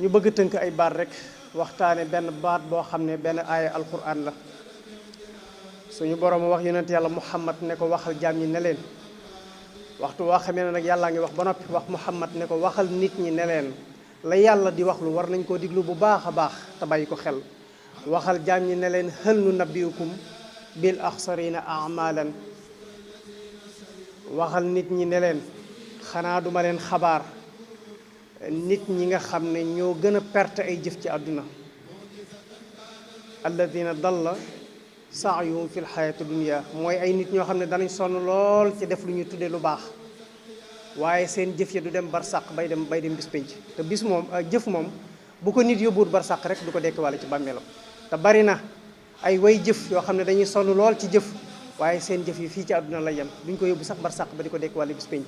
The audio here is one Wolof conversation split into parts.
ñu bëgg tënk ay baat rek waxtaane benn baat boo xam ne benn aaya alquran la suñu borom wax yonent yàlla muhammad ne ko waxal jaam ñi ne leen waxtu waa xamee ne nag yàllaa ngi wax ba noppi wax muhammad ne ko waxal nit ñi ne leen la yàlla di wax lu war nañ koo diglu bu baax a baax te bàyyi ko xel waxal jaam ñi ne leen hal nunabbiukum bil axsarina amalan waxal nit ñi ne leen xanaa duma leen xabaar nit ñi nga xam ne ñoo gën a perte ay jëf ci àdduna alladina dalla saayuhum fi lxayati dunia mooy ay nit ñoo xam ne danañ sonn lool ci def lu ñuy tuddee lu baax waaye seen jëf ya du dem barsàq bay dem bis pénc te bis moom jëf moom bu ko nit yóbbuwut barsàq rek du ko dekkiwaale ci bàmmeelam te bari na ay way jëf yoo xam ne dañuy sonn lool ci jëf waaye seen jëf yi fii ci àdduna la yem duñ ko yóbbu sax barsàq ba di ko dekkiwaale bis pénc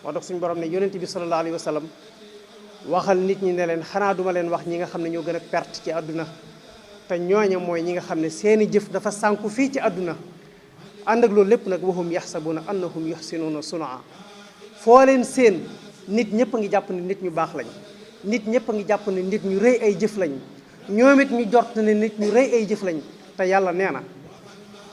moo tax suñu borom ne yonent bi sallallahu alayhi wa sallam waxal nit ñi ne leen xanaa duma leen wax ñi nga xam ne ñoo gën a perte ci àdduna te ñooña mooy ñi nga xam ne seeni jëf dafa sànku fii ci àdduna ànd ak loolu lépp nag wahum yaxsabuuna annahum yuxsinuuna sunaa foo leen seen nit ñëpp a ngi jàpp ne nit ñu baax lañ nit ñëpp a ngi jàpp ne nit ñu rëy ay jëf lañ ñoom it ñu jort ne nit ñu rëy ay jëf lañ te yàlla nee na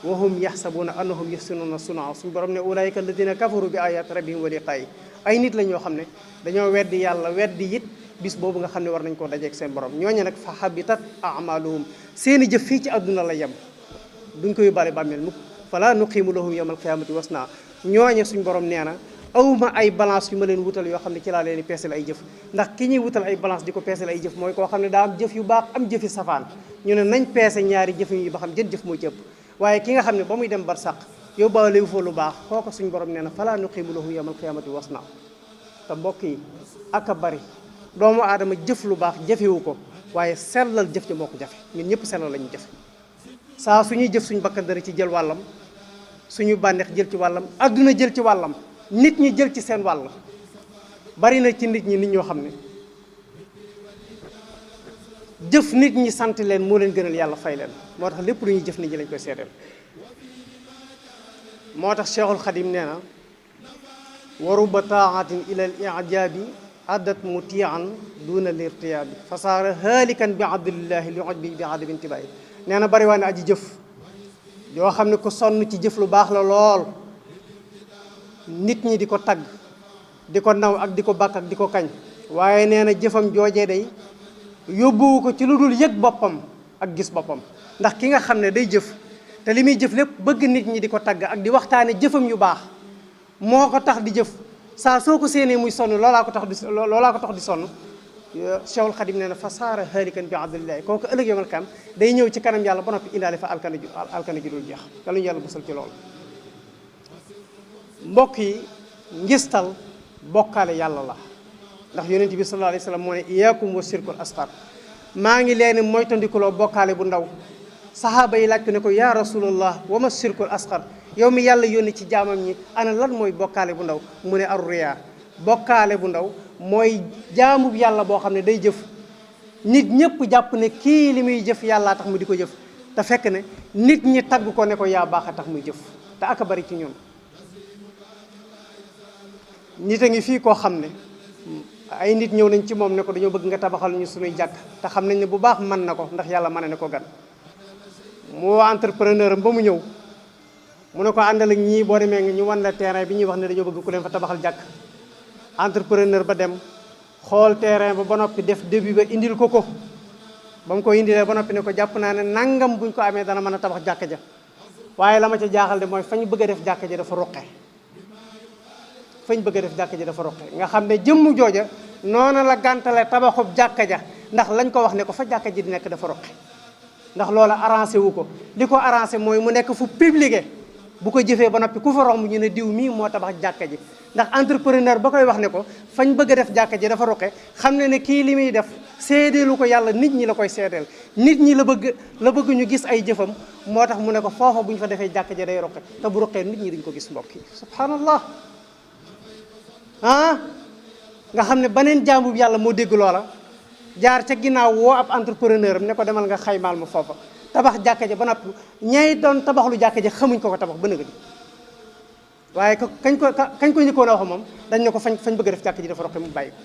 wahum yaxsabuuna annahum yuxsinuuna sunaa suñu borom ne ulaayika alladina kafaru bi ayati rabbihim wa liqaayi ay nit la ñoo xam ne dañoo weddi yàlla weddi it bis boobu nga xam ne war nañ koo dajeeg seen borom ñooñu nag fa habitat amaluhum seeni jëf fii ci àdduna la yem duñ ko yóbbaale bàmmeel mukk fala nuqiimu lahum yawmal qiyaamati wasna ñooñe suñ borom nee na awma ay balance yu ma leen wutal yoo xam ne ci laa leen di peesal ay jëf ndax ki ñuy wutal ay balance di ko peesal ay jëf mooy koo xam ne daa am jëf yu baax am jëfi safaan ñu ne nañ peese ñaari jëf yi ba xam jën jëf moo ci ëpp waaye ki nga xam ne ba muy dem barsàq yóbbaale wu fa lu baax kooko suñ borom nee na fala nuqiimu lahum yawmal qiyaamati wasna te mbokk yi ak a bari doomu aadama jëf lu baax jafewu ko waaye sellal jëf ja moo ko jafe ñun ñëpp sellal la ñu jafe saa suñuy jëf suñu bakkan dara ci jël wàllam suñu bànneex jël ci wàllam adduna jël ci wàllam nit ñi jël ci seen wàll bari na ci nit ñi nit ñoo xam ne jëf nit ñi sant leen moo leen gënal yàlla fay leen moo tax lépp lu ñuy jëf nit ñi lañ koy seedeel moo tax Cheikhul Xadim nee na wa rubba taatin ila al ijaabi addat mutian duna lirtiyaabi fasaara haalikan bi abdillahi li ojbi bi adabi intibaay nee na bari waa ne aji jëf yoo xam ne ko sonn ci jëf lu baax la lool nit ñi di ko tagg di ko naw ak di ko bàkk ak di ko kañ waaye nee na jëfam joojee day yóbbuwu ko ci lu dul yëg boppam ak gis boppam ndax ki nga xam ne day jëf te li muy jëf lépp bëgg nit ñi di ko tagg ak di waxtaane jëfam yu baax moo ko tax di jëf saa soo ko séenee muy sonn loolaa ko tax di sonn Cheikhul Khadim nee na fa saara haalikan bi abdillahi kooku ëllëg yomal kam day ñëw ci kanam yàlla ba noppi indaale fa alkana ji dul jeex yàlla ñu yàlla busal ci loolu mbokk yi ngistal bokkaale yàlla la ndax yonent bi sallallahu alayhi wa sallam moo ne iyaakum wa shirkul asqar maa ngi leen moytandikuloo bokkaale bu ndaw sahaaba yi laaj ko ne ko yaa rasulallah wa ma shirkul asqar yow mi yàlla yónni ci jaamam ñi ana lan mooy bokkaale bu ndaw mu ne ar-riyaa bokkaale bu ndaw mooy jaamu yàlla boo xam ne day jëf nit ñëpp jàpp ne kii li muy jëf yàllaa tax mu di ko jëf te fekk ne nit ñi tagg ko ne ko yaa baax a tax muy jëf te aka bari ci ñoom nit a ngi fii koo xam ne ay nit ñëw nañ ci moom ne ko dañoo bëgg nga tabaxal ñu suñuy jàkk te xam nañ ne bu baax mën na ko ndax yàlla mën na ko gan mu woo entrepreneur am ba mu ñëw mu ne ko àndal ak ñii boo demee nga ñu wan la terrain bi ñuy wax ne dañoo bëgg ku leen fa tabaxal jàkk entrepreneur ba dem xool terrain ba noppi def début ba indil ko ba mu ko indilee ba noppi ne ko jàpp naa ne nangam buñ ko amee dana mën a tabax jàkka ja waaye la ma ca jaaxal de mooy fañ bëgg a def jàkka ja dafa ruqe nga xam ne jëmm jooja noona la gàntale tabaxub jàkka ja ndax lañ ko wax ne ko fa jàkka ji di nekk dafa ruqe ndax loola arrangé wu ko li ko arrangé mooy mu nekk fu publié bu ko jëfee ba noppi ku fa romb ñu ne diw mii moo tabax jàkka ji ndax entrepreneur ba koy wax ne ko fañ bëgg a def jàkka ji dafa ruqe xam ne kii li muy def seedeelu ko yàlla nit ñi la koy seedeel nit ñi la bëgg ñu gis ay jëfam moo tax mu ne ko foofa bu ñu fa defee jàkka ji day ruqe te bu ruqee nit ñi duñ ko gis mbokk yi subhanallah nga xam ne beneen jaamu yàlla moo dégg loola jaar ca ginnaaw woo ab entrepreneur am ne ko demal nga xaymaal ma foofa tabax jàkka ja ba noppi ñay doon tabaxlu jàkka ja xamuñ ko tabax ba nëga di waaye kañ ko njëkkoon a wax moom dañ ne ko fañ bëgg a def jàkka ji dafa roqe mu bàyyi ko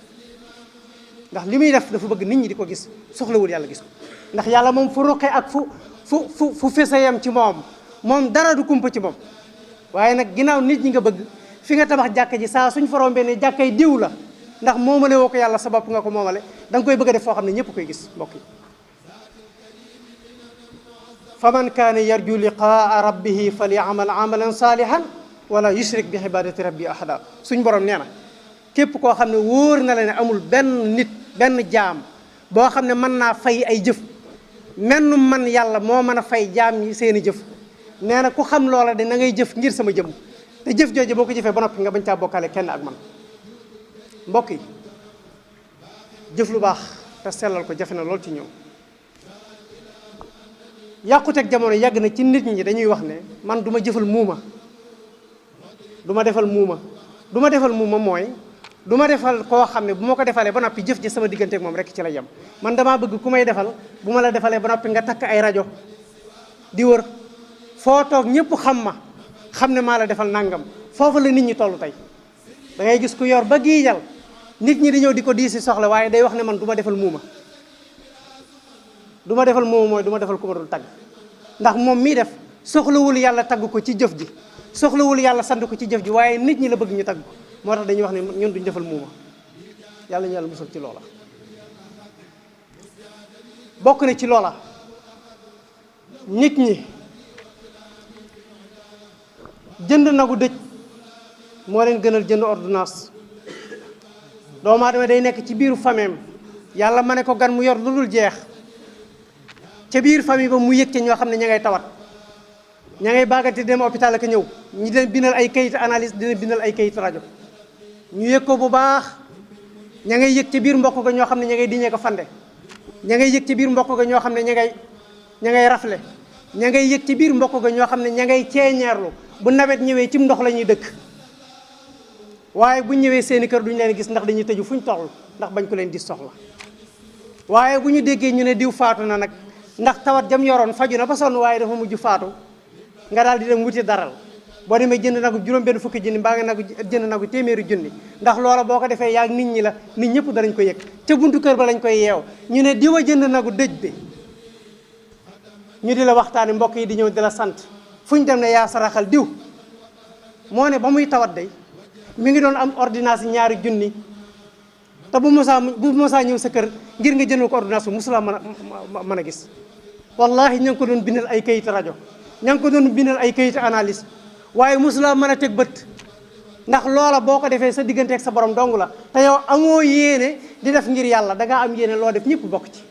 ndax li muy def dafa bëgg nit ñi di ko gis soxlawul yàlla gis ko ndax yàlla moom fu ruqe ak fu feseyam ci moom dara du kumpa ci moom waaye nag ginnaaw nit ñi nga bëgg fi nga tabax jàkka ji saa suñ forombe ne jàkkay diw la ndax moomale woo ko yàlla sa bopp nga ko moomale da nga koy bëgg a def foo xam ne ñëpp koy gis mbokk yi fa man kaana yarju liqaa rabbihi falyamal amalan salihan wala yushrik bi ibadati rabbi ahada suñ borom nee na képp koo xam ne wóor na la ne amul benn nit benn jaam boo xam ne mën naa fay ay jëf mennum man yàlla moo mën a fay jaam yi seeni jëf nee na ku xam loola de na ngay jëf ngir sama jëm te jëf jooju boo ko jëfee ba noppi nga bañ caa bokkaale kenn ak man mbokk yi jëf lu baax te sellal ko jafe na lool ci ñoom yàquteeg jamono yàgg na ci nit ñi dañuy wax ne man du ma jëfal muuma du ma defal muuma du ma defal muuma mooy du ma defal koo xam ne bu ma ko defalee ba noppi jëf ji sama digganteeg moom rek ci la yem man damaa bëgg ku may defal bu ma la defalee ba noppi nga takk ay rajo di wër foo toog ñëpp xam ma xam ne maa la defal nangam foofu la nit ñi toll tey da ngay gis ku yor ba giijal nit ñi di ñëw di ko diisi soxla waaye day wax ne man du ma defal muuma du ma defal muuma mooy du ma defal ku ma dul tagg ndax moom mii def soxlawul yàlla tagg ko ci jëf ji soxlawul yàlla sant ko ci jëf ji waaye nit ñi la bëgg ñu tagg ko moo tax dañuy wax ne ñun duñ defal muuma yàlla ñu yàlla musal ci loola bokk na ci loola nit ñi jënd nagu dëj moo leen gënal jënd ordonnance doomu aadama day nekk ci biiru fameem yàlla ma ne ko gan mu yor lu dul jeex ca biir famille ba mu yëg ca ñoo xam ne ña ngay tawat ña ngay baagante dem hôpital ak ñëw ñi leen bindal ay kayit analyse dina bindal ay kayit rajo ñu yëg ko bu baax ña ngay yëg ca biir mbokk ga ñoo xam ne ña ngay diñee ko fande ña ngay yëg ca biir mbokk ga ñoo xam ne ña ngay rafle ña ngay yëg ci biir mbokk ga ñoo xam ne ña ngay ceeñeerlu bu nawet ñëwee cim ndox la ñuy dëkk waaye bu ñëwee seeni kër duñu leen gis ndax dañuy tëju fuñ toll ndax bañ ko leen di soxla waaye bu ñu déggee ñu ne diw faatu na nag ndax tawat jam yoroon faju na ba sonn waaye dafa mujj faatu nga daal di dem wuti daral boo demee jënd nagu juróom-benn fukki junni mbaa nga jënd nagu téeméeri junni ndax loola boo ko defee yaag nit ñi la nit ñëpp danañ ko yëg ca buntu kër ba lañ koy yeew ñu ne diwa jënd nagu dëj bi ñu di la waxtaane mbokk yi di ñëw di la sant fu ñu dem ne yaa saraxal diw moo ne ba muy tawat day mi ngi doon am ordonnance ñaari junni te bu mosaa ñëw sa kër ngir nga jëndal ko ordonnance bu musula mën a gis wallahi ña ngi ko doon bindal ay kayit rajo ña ngi ko doon bindal ay kayit analyse waaye musula mën a teg bët ndax loola boo ko defee sa digganteeg sa borom dong la te yow amoo yéene di def ngir yàlla dangaa am yéene loo def ñëpp bokk ci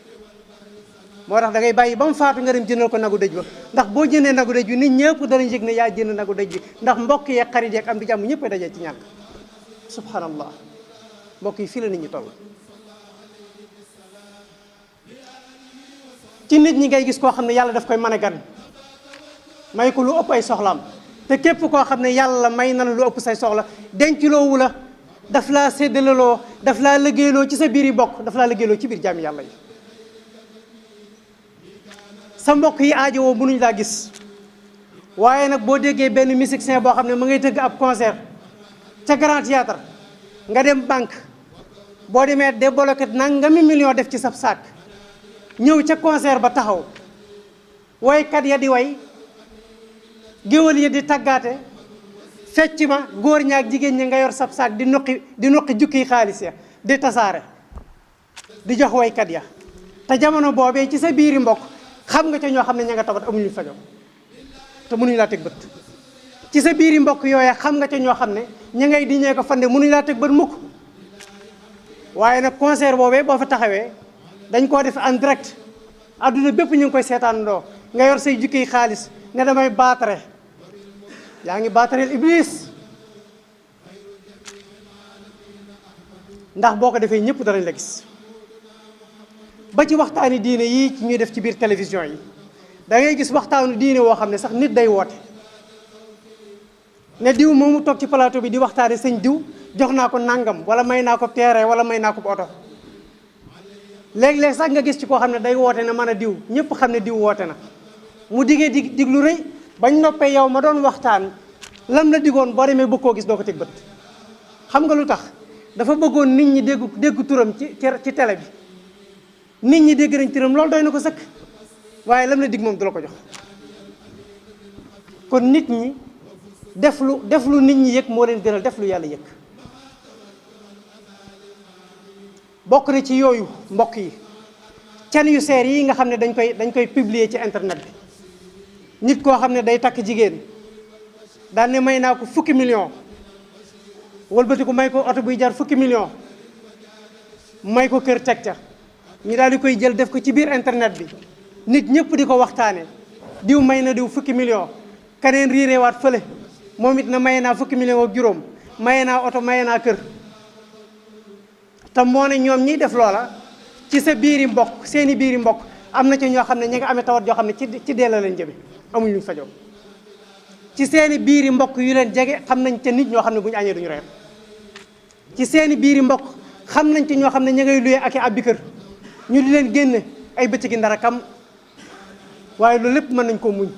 moo tax da ngay bàyyi ba mu faatu nga dem jëndal ko nagu dëj ba ndax boo jëndee nagu dëj bi nit ñëpp danañ yëg ne yaa jënd nagu dëj bi ndax mbokk yeeg xarit yeeg am di jàmm ñëpp a dajee ci ñàkk subhanallah mbokk yi fii la nit ñi toll ci nit ñi ngay gis koo xam ne yàlla daf koy mën a gan may ko lu ëpp ay soxlaam te képp koo xam ne yàlla may na la lu ëpp say soxla denculoowu la daf laa séddalaloo daf laa liggéeyloo ci sa biir yi bokk daf laa liggéeyloo ci biir jaami yàlla yi sa mbokk yi aajowoo mënuñ laa gis waaye nag boo déggee benn musicien boo xam ne mu ngay tëgg ab concert ca Grand Théâtre nga dem banque boo demee débloqué nangami million def ci sab saak ñëw ca concert ba taxaw waykat ya di way géwël ya di tàggaate fecc ma góor ñaak jigéen ñi nga yor sab saak di nuqi jukki xaalis ya di tasaare di jox waykat ya te jamono boobee ci sa biiri mbokk xam nga ca ñoo xam ne ña nga tabat amuñu fajo te mënuñu laa teg bët ci sa biiri mbokk yooya xam nga ca ñoo xam ne ña ngay diñee ko fande mënuñu laa teg bët mukk waaye nag concert boobee boo fa taxawee dañ koo def en direct adduna bépp ñu ngi koy seetaanandoo nga yor say jukki xaalis ne damay baatare yaa ngi baatareel iblis ndax boo ko defee ñëpp danañ la gis ba ci waxtaani diine yii ci ñuy def ci biir télévision yi da ngay gis waxtaanu diine woo xam ne sax nit day woote ne diw moomu toog ci plateau bi di waxtaane sëñ diw jox naa ko nangam wala may naa ko terrain wala may naa ko oto léeg-léeg sax nga gis ci koo xam ne day woote ne mën a diw ñëpp xam ne diw woote na mu digee dig lu rëy bañ noppee yow ma doon waxtaan lam la digoon boo demee bëgg koo gis doo ko teg bët xam nga lu tax dafa bëggoon nit ñi dégg turam ci télé bi nit ñi dégg nañ turam loolu doy na ko sëkk waaye lam la dig moom du la ko jox. kon nit ñi def lu nit ñi yëg moo leen gënal def lu yàlla yëg. bokk na ci yooyu mbokk yi can yu seer yi nga xam ne dañ koy publier ci internet bi nit koo xam ne day takk jigéen daan ne may naa ko fukki million wëlbati ko may ko oto buy jar fukki million may ko kër teg ca ñu daal di koy jël def ko ci biir internet bi nit ñëpp di ko waxtaane diw may na diw fukki million keneen riireewaat fële moom it na maye naa fukki million ak juróom maye naa oto maye naa kër. te moo ne ñoom ñiy def loola ci sa biiri mbokk seeni biiri mbokk am na ci ñoo xam ne ñi nga amee tawat joo xam ne ci dee la leen jëme amuñ luñ fajoo ci seeni biiri mbokk yu leen jege xam nañ ca nit ñoo xam ne bu ñu añee duñu reer ci seeni biiri mbokk xam nañ ci ñoo xam ne ña ngay luye ak i abbi kër ñu di leen génne ay bëccëgi ndara kam waaye loolu lépp mën nañ koo muñ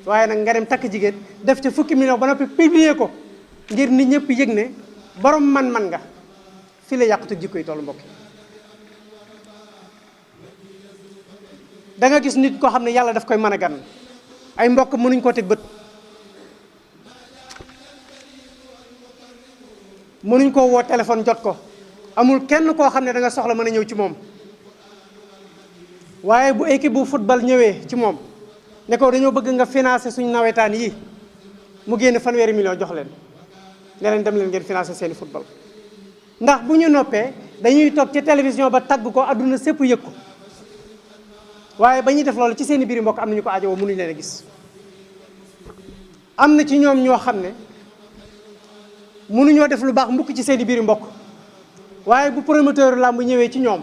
waaye nag nga dem takk jigéen def ca fukki million ba noppi publier ko ngir nit ñëpp yëg ne borom man-man nga fii la yàqute jikko yi tollu mbokk da nga gis nit koo xam ne yàlla daf koy mën a gan ay mbokk mënuñ koo teg bët mënuñ koo woo téléphone jot ko amul kenn koo xam ne da nga soxla mën a ñëw ci moom waaye bu équipe bu football ñëwee ci moom ne ko dañoo bëgg nga financer suñu nawetaan yi mu génne fanweeri million jox leen ne leen dem leen ngeen financer seeni football ndax bu ñu noppee dañuy toog ci télévision ba tagg ko adduna sépp yëg ko waaye ba ñuy def loolu ci seeni biir mbokk am nañu ko aajowoo mënuñu leen a gis am na ci ñoom ñoo xam ne mënuñoo def lu baax mbukk ci seeni biir mbokk waaye bu promoteur làmb ñëwee ci ñoom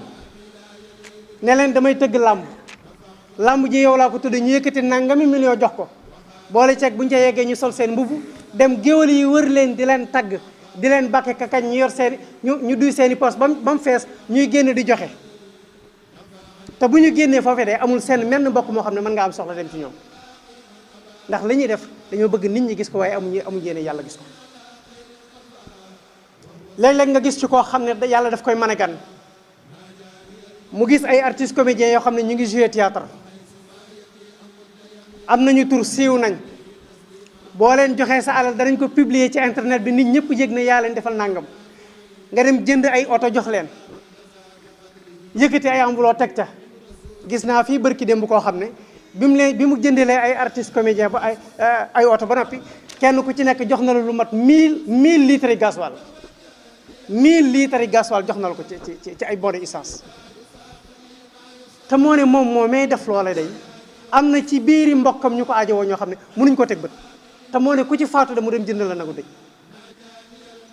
ne leen damay tëgg làmb ji yow laa ko tudd ñu yëkkati nangami million jox ko boole ceeg bu ñu ca yeggee ñu sol seen mbubb dem géwël yi wër leen di leen tagg di leen bakke kakañ ñu yor seeni ñu duy seeni poos ba mu fees ñuy génn di joxe te bu ñu génnee foofee de amul seen menn mbokk moo xam ne mën nga am soxla dem ci ñoom ndax li ñuy def dañoo bëgg nit ñi gis ko waaye amuñu yéene yàlla gis ko léeg-léeg nga gis ci koo xam ne yàlla daf koy mën a gan mu gis ay artistes comédiens yoo xam ne ñu ngi joué théâtre am nañu tur siiw nañ boo leen joxee sa alal danañ ko publier ci internet bi nit ñëpp yëg ne yaa leen defal nangam nga dem jënd ay oto jox leen yëkkati ay ambuloo teg ca gis naa fii bërki démb koo xam ne bi mu jëndelee ay artistes comédiens ba ay oto ba noppi kenn ku ci nekk jox na la lu mat 1000 litres yi gasoil 1000 litres yi gasoil jox na la ko ci ay boni essence te moo ne moom moo may def loola day am na ci biiri mbokkam ñu ko aajowoo ñoo xam ne mënuñ ko teg bët te moo ne ku ci faatu de mu dem jënd la nagu dëj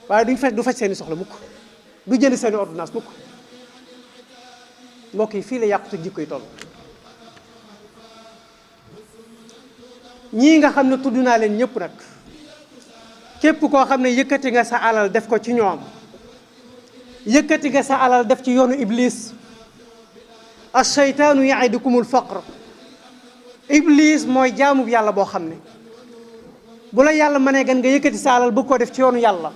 waaye du faj seeni soxla mukk du jënd seeni ordonnance mukk mbokk yi fii la yàqute jikko yi toll ñii nga xam ne tudd naa leen ñëpp nag képp koo xam ne yëkkati nga sa alal def ko ci ñoom yëkkati nga sa alal def ci yoonu iblis ash-shaytaanu ya'idukumul faqr iblis mooy jaamu yàlla boo xam ne bu la yàlla mënee gan nga yëkkati sa alal bëgg koo def ci yoonu yàlla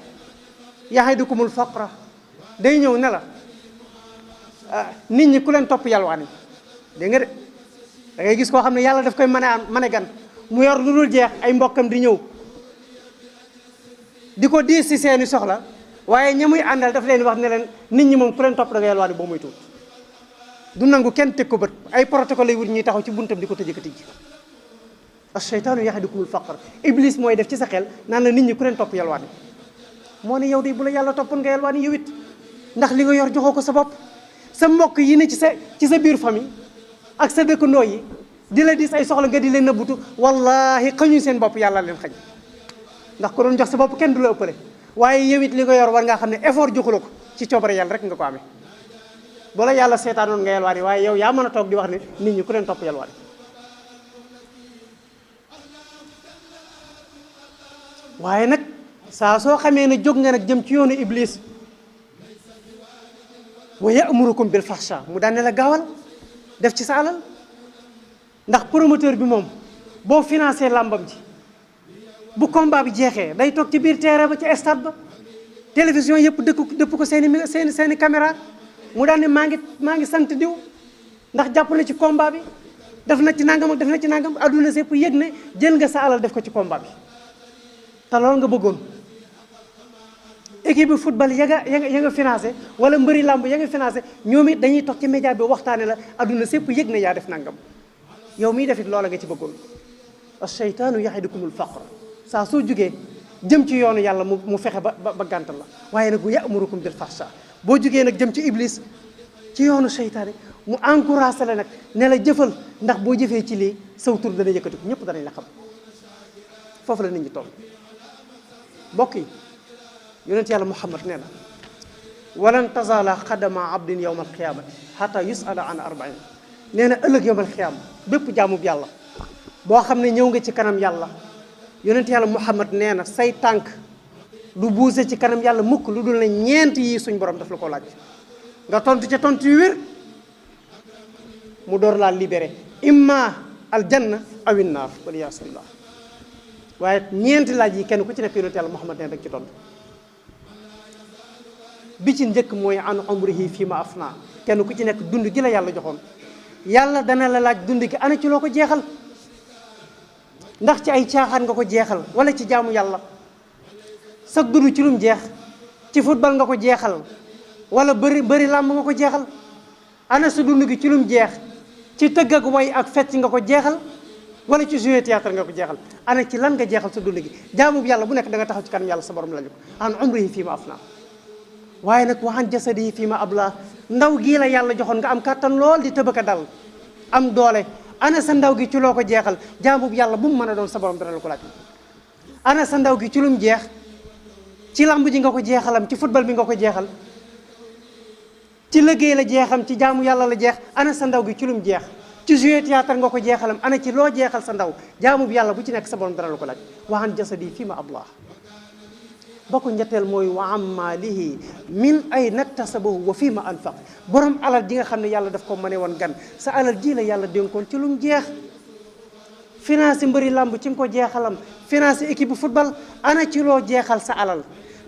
ya'idukumul faqra day ñëw ne la nit ñi ku leen topp yalwaani dégg nga de da ngay gis koo xam ne yàlla daf koy mën a gan mu yor lu dul jeex ay mbokkam di ñëw di ko diis ci seeni soxla waaye ña muy àndal daf leen wax ne leen nit ñi moom ku leen topp da nga yalwaani boo muy tuut du nangu kenn teg ko bët ay protocole lay wut ñuy taxaw ci buntam di ko tëjee ka tijji ash-shaytaanu ya'idukumul faqr iblis mooy def ci sa xel naan la nit ñi ku leen topp yalwaani moo ne yow de bu la yàlla toppoon nga yalwaani yow it ndax li nga yor joxoo ko sa bopp sa mbokk yi ne ci sa biir famille ak sa dëkkandoo yi di la dis ay soxla nga di leen nëbbutu wallahi xañuñ seen bopp yàlla leen xañ ndax ko doon jox sa bopp kenn du la ëppale waaye yow it li nga yor war ngaa xam ne effort joxu la ko ci coobare yàlla rek nga ko amee bu la yàlla seetaanoon nga yalwaani waaye yow yaa mën a toog di wax ne nit ñi ku leen topp yalwaani waaye nag saa soo xamee ne jóg nga nag jëm ci yoonu iblis wa ya'murukum bil fahsha mu daan ne la gaawal def ci sa alal ndax promoteur bi moom boo financé làmbam ji bu combat bi jeexee day toog ci biir terrain ba ci stade ba télévision yëpp dëpp ko seeni caméra mu daan ne maa ngi sant diw ndax jàpp na ci combat bi def na ci nangam ak def na ci nangam adduna sépp yëg ne jël nga sa alal def ko ci combat bi te loolu nga bëggoon. équipe bi football ya nga financé wala mbëri làmb ya nga financé ñoom it dañuy toog ci média bi waxtaane la adduna sépp yëg ne yaa def nangam yow miy defit loola nga ci bëggoon. ash-shaytaanu ya'idukumul faqr saa soo jugee jëm ci yoonu yàlla mu fexe ba gàntal la waaye nag ya'murukum bil fahsha boo jugee nag jëm ci iblis ci yoonu seytaane mu encouragé la nag ne la jëfal ndax boo jëfee ci lii saw tur dana yëkkatiku ñëpp danañ la xam foofu la nit ñi toll. mbokk yi yonent yàlla Muhammad nee na walan tazala qadama abdin yawma alqiyamati hatta yusala an arba'in nee na ëllëg yawma alqiyama bépp jaamub yàlla boo xam ne ñëw nga ci kanam yàlla yonent yàlla Muhammad nee na say tànk du buuse ci kanam yàlla mukk lu dul ne ñeent yii suñ borom daf la ko laaj nga tontu ca tontu yu wér mu door laa libéré imma aljanna awin naar waliyaasu billah waaye ñeenti laaj yi kenn ku ci nekk yonent yàlla Muhammad nee rek ci tontu bi ci njëkk mooy an umrihi fii ma afna kenn ku ci nekk dund gi la yàlla joxoon yàlla dana la laaj dund gi ana ci loo ko jeexal ndax ci ay caaxaan nga ko jeexal wala ci jaamu yàlla sa dund ci lum jeex ci football nga ko jeexal wala bëri làmb nga ko jeexal ana sa dund gi ci lum jeex ci tëgg ak way ak fecc nga ko jeexal wala ci jouer théâtre nga ko jeexal ana ci lan nga jeexal sa dund gi jaamu yàlla bu nekk da nga taxaw ci kanam yàlla sa borom lañu ko an umrihi fii ma afna waaye nag wa an jasadihi fii ma abla ndaw gii la yàlla joxoon nga am kàttan lool di tëbaka dal am doole ana sa ndaw gi ci loo ko jeexal jaamu yàlla bu mu mën a doon sa borom dana la ko laaj ana sa ndaw gi ci lum jeex ci lamb ji nga ko jeexalam ci football bi nga ko jeexal ci liggéey la jeexam ci jaamu yàlla la jeex ana sa ndaw gi ci lum jeex ci jouer théâtre nga ko jeexalam ana ci loo jeexal sa ndaw jaamu yàlla bu ci nekk sa borom dana la ko laaj wa an jasadi fii ma ablah ba ko ñetteel mooy wa am maalihi min ay naktasabahu wa fii ma anfaq borom alal ji nga xam ne yàlla daf ko mëne woon gan sa alal ji la yàlla dénkoon ci lu mu jeex financé mbëri làmb ci nga ko jeexalam financé équipe bu football ana ci loo jeexal sa alal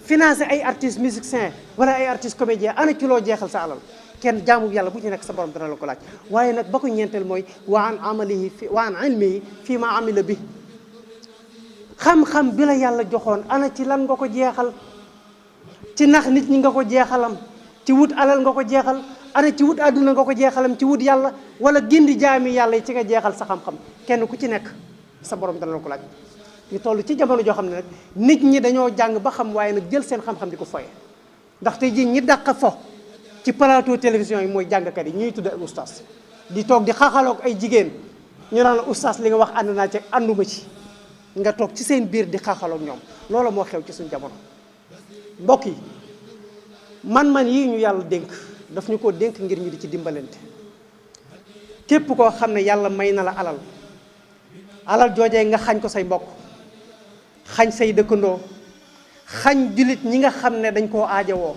financé ay artistes musiciens wala ay artistes comédiens ana ci loo jeexal sa alal kenn jaamu yàlla bu ci nekk sa borom dana la ko laaj waaye nag ba ko ñeenteel mooy wa an amalihi wa an ilmihi fii ma amila bi xam-xam bi la yàlla joxoon ana ci lan nga ko jeexal ci nax nit ñi nga ko jeexalam ci wut alal nga ko jeexal ana ci wut àdduna nga ko jeexalam ci wut yàlla wala gindi jaami yàlla yi ci nga jeexal sa xam-xam kenn ku ci nekk sa borom dana la ko laaj ñu toll ci jamono joo xam ne nag nit ñi dañoo jàng ba xam waaye nag jël seen xam-xam di ko foye ndax tey jii ñi dàq fo ci plateau télévision yi mooy jàngkat yi ñuy tudd ay oustaz di toog di xaxaloog ay jigéen ñu naan la oustaz li nga wax ànd naa ci ànduma ci nga toog ci seen biir di xaaxaloog ñoom loolu moo xew ci suñu jamono mbokk yi man-man yi ñu yàlla dénk daf ñu ko dénk ngir ñu di ci dimbalante képp koo xam ne yàlla may na la alal joojee nga xañ ko say mbokk xañ say dëkkandoo xañ jullit ñi nga xam ne dañ koo aajowoo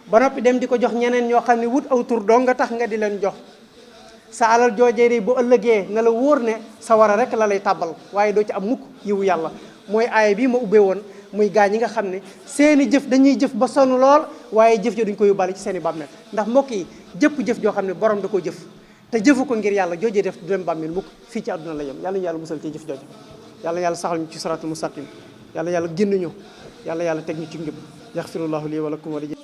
ba noppi dem di ko jox ñeneen ñoo xam ne wut aw tur doo nga tax nga di leen jox sa alal joojee bu ëllëgee na la wóor ne sa wara rek la lay tàbbal waaye doo ci am mukk yiwu yàlla mooy aaya bii ma ubbee woon muy gaa ñi nga xam ne seeni jëf dañuy jëf ba sonn lool waaye jëf jo duñ ko yóbbaale ci seeni bàmmeel ndax mbokk yi jëf joo xam ne borom da koo jëf te jëfu ko ngir yàlla joojee def du dem bàmmeel mukk fii ci àdduna la yem yàlla ñu yàlla musal ci jëf jooju yàlla saxal ñu ci siraatul mustaqim yàlla génn ñu yàlla teg ñu ci njub yaxfirullahu lii wa lakum